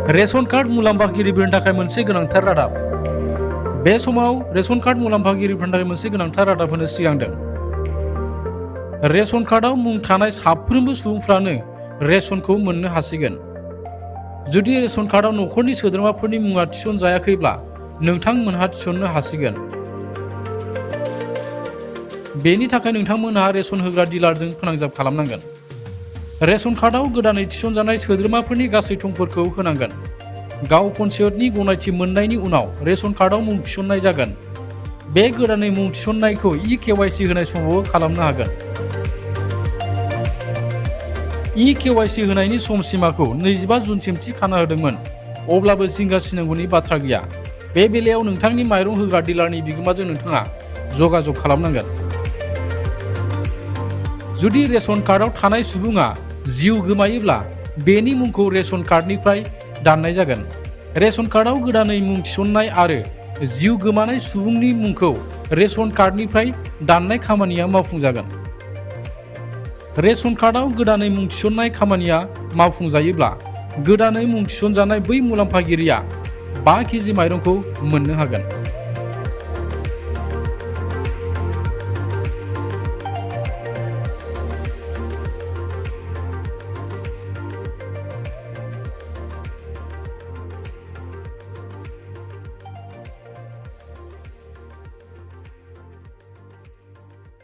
Ration card मुलाम्फागिरिफोरनि थाखाय मोनसे गोनांथार रादाब। बे समाव रेशन कार्ड मुलाम्फागिरिफोरनि थाखाय मोनसे गोनांथार रादाब होनो सिगांदों। रेशन कार्डआव मुं थानाय साफ्रोमबो सुबुंफ्रानो रेशनखौ मोननो हासिगोन। जुदि रेशन कार्डआव न'खरनि सोद्रोमाफोरनि मुङा थिसनजायाखैब्ला नोंथांमोनहा थिसननो हासिगोन। बेनि थाखाय नोंथांमोनहा रेशन होग्रा डिलारजों फोनांजाब खालामनांगोन। रेशन कार्डआव गोदानै थिसनजानाय सोद्रोमाफोरनि गासै थंफोरखौ होनांगोन। गाव पन्सायतनि गनायथि मोननायनि उनाव रेशन कार्डआव मुं थिसननाय जागोन। बे गोदानै मुं थिसननायखौ KYC होनाय समावबो खालामनो हागोन। KYC होनायनि सम सिमाखौ 25 जुनसिम थि खाना होदोंमोन, अब्लाबो जिंगा सिनांगौनि बाथ्रा गैया। बे बेलायाव नोंथांनि माइरं होग्रा डिलारनि बिगोमाजों नोंथाङा जगाजग खालामनांगोन। जुदि रेशन कार्डआव थानाय सुबुङा जिउ गोमायोब्ला बेनि मुंखौ रेशन कार्डनिफ्राय दाननाय जागोन। रेशन कार्डआव गोदानै मुं थिसननाय आरो जिउ गोमानाय सुबुंनि मुंखौ रेशन कार्डनिफ्राय दाननाय खामानिया मावफुंजागोन। रेशन कार्डआव गोदानै मुं थिसननाय खामानिया मावफुंजायोब्ला गोदानै मुं थिसनजानाय बै मुलाम्फागिरिया 5 केजि माइरंखौ मोननो हागोन।